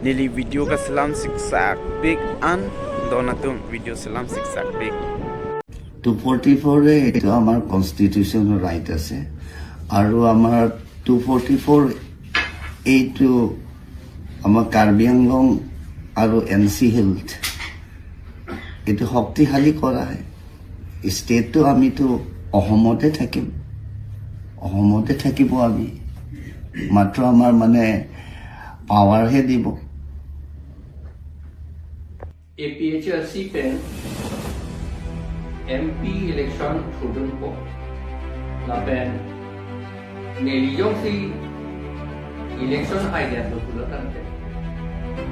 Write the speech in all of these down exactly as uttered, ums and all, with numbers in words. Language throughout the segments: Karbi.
Neli video kaselam siksak pik an, don atum, video selam siksak pik. Two forty ফ'ৰে এইটো আমাৰ কনষ্টিটিউচনৰ ৰাইট আছে আৰু আমাৰ টু ফৰ্টি ফ'ৰ এইটো আমাৰ কাৰ্বি আংলং আৰু এন চি হিলছ এইটো শক্তিশালী কৰা হয়। ষ্টেটটো আমিতো অসমতে থাকিম, অসমতে থাকিব আমি, মাত্ৰ আমাৰ মানে পাৱাৰহে দিব। A P H L C pen M P election thudunpo lapen neli jongsi election haiden do pulo tangte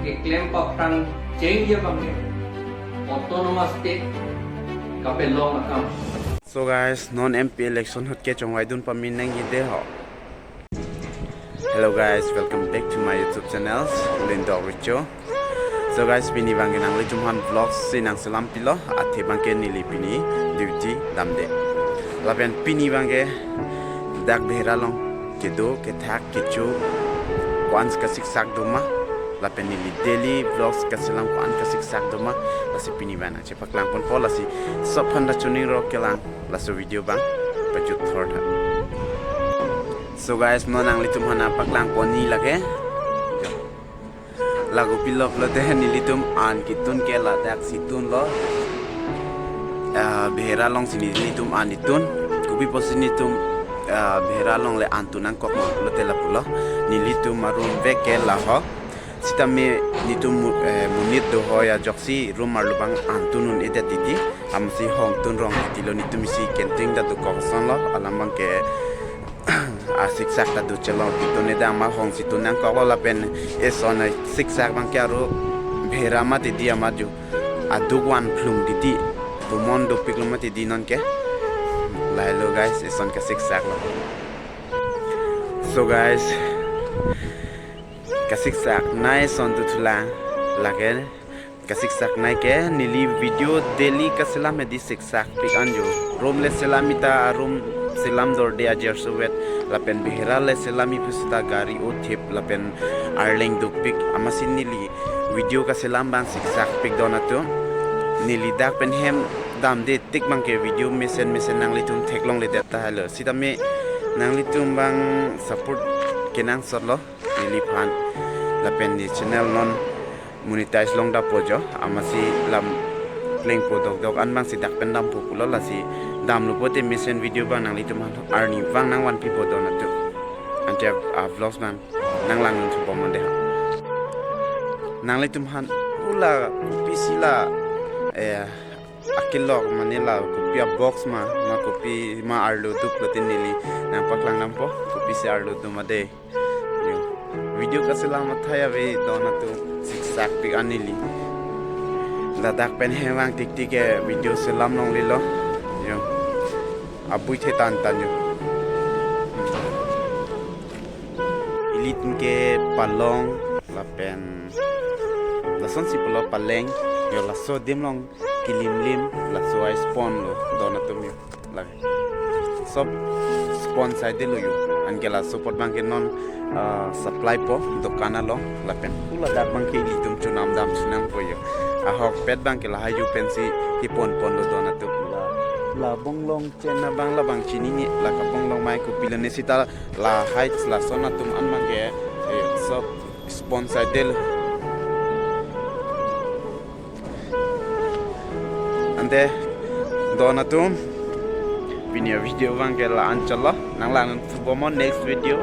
keklem paphrang chengji abangke autonomous state kapelong akam. So guys, non M P election ahut ke chongvaidun pame nangji de ho. Hello guys, welcome back to my YouTube channel, Lindok Richo. So guys, pini abangke nanglitum aphan vlogs si nangselam pilo, athe abangke neli pini duty damde. Lapen pini abangke dak Behera along kedo, kethak, kecho, ko-an kasiksak doma, lapen neli daily vlogs kaselam ko-an kasiksak doma, lasi pini abang nangchepaklang ponpo, lasi sop aphan ta chuning ro kelang, laso video abang pajut thor tha. So guys, non nanglitum aphan nangpaklang pon ni lake. Lagu pilop lote nelitum an ketun ke ladak si tunlo. Ah, Behera alongsi nelitum an ketun. Kopi pusi nelitum, ah, Behera along le an tun nangkok ma pulote lapulo. Nelitum arum vek ke laho. Sitame nelitum mu-, eh, monit do ho ajoksi room arlo abang an tun un-edet titi. Amatsi hong tun rong titilo, nelitum isi canteen ta dokok asonlo. Alam abangke asiksak ta do chelong ketun, eda ama hong si tun nangkoklo lapen eson asiksak abangke aro Behera mati di ama ju aduk van phlung titi, tumon dopiklo mati di nonke. Lahelo guys, eson kasiksak lo. So guys, kasiksak nai eson tu thulang lake. Kasiksak nai ke neli video daily kaselam hedi siksak pik anjo. Room le selam ita, room selam dorde ajer suwet, lapen Behera le selam ipu sita gari othip lapen arleng dopik, amatsi neli video kaselam abang siksak pik don atum. Neli dak pen hem damde tik abangke video mesen mesen nanglitum theklongledet tahai lo. Sitame nanglitum abang support kenangsot lo neliphan, lapen ne channel non monetize long dapo jo, amatsi lam plengpo dokdok an abangsi dak pen dampo pulo, lasi damlo pote mesen video abang nanglitum aphan arni abang nangvanpipo don atum. Ante a vlogs abang nanglang nang thupo mande ha. Nanglitum aphan ula kopisi la, eh, akilok mane la kopi a box ma, ma kopi ma arlo duk lote neli nangpaklang dampo, kopisi arlo do ma de. Yo. Video kaselam athai ave don atum, siksak pik an neli. Ladak pen hem vang tik tik ke video selam longlelo. Yo. Abui the tan tan yo. Ilitum ke palong lapen lasonsi pulo paleng, yo laso adim along kilimlim, laso a-spon lo don atum yo. Lake sop spon side lo yo. Anke laso apot abangke non, ah, supply po dokan along, lapen pu ladak abangke ilitum chonam dam chinangpo yo. Ahokpet abangke lahai yo pensi kepon ponlo don atum. La, la bonglong chen abang labang chinine, la kaponglong mai kopilo ne sita lahai lason atum an abangke, eh, sop spon side lo. Ante don atum, pini a video abangke la-an chotlo, nanglang nang thupo mo next video.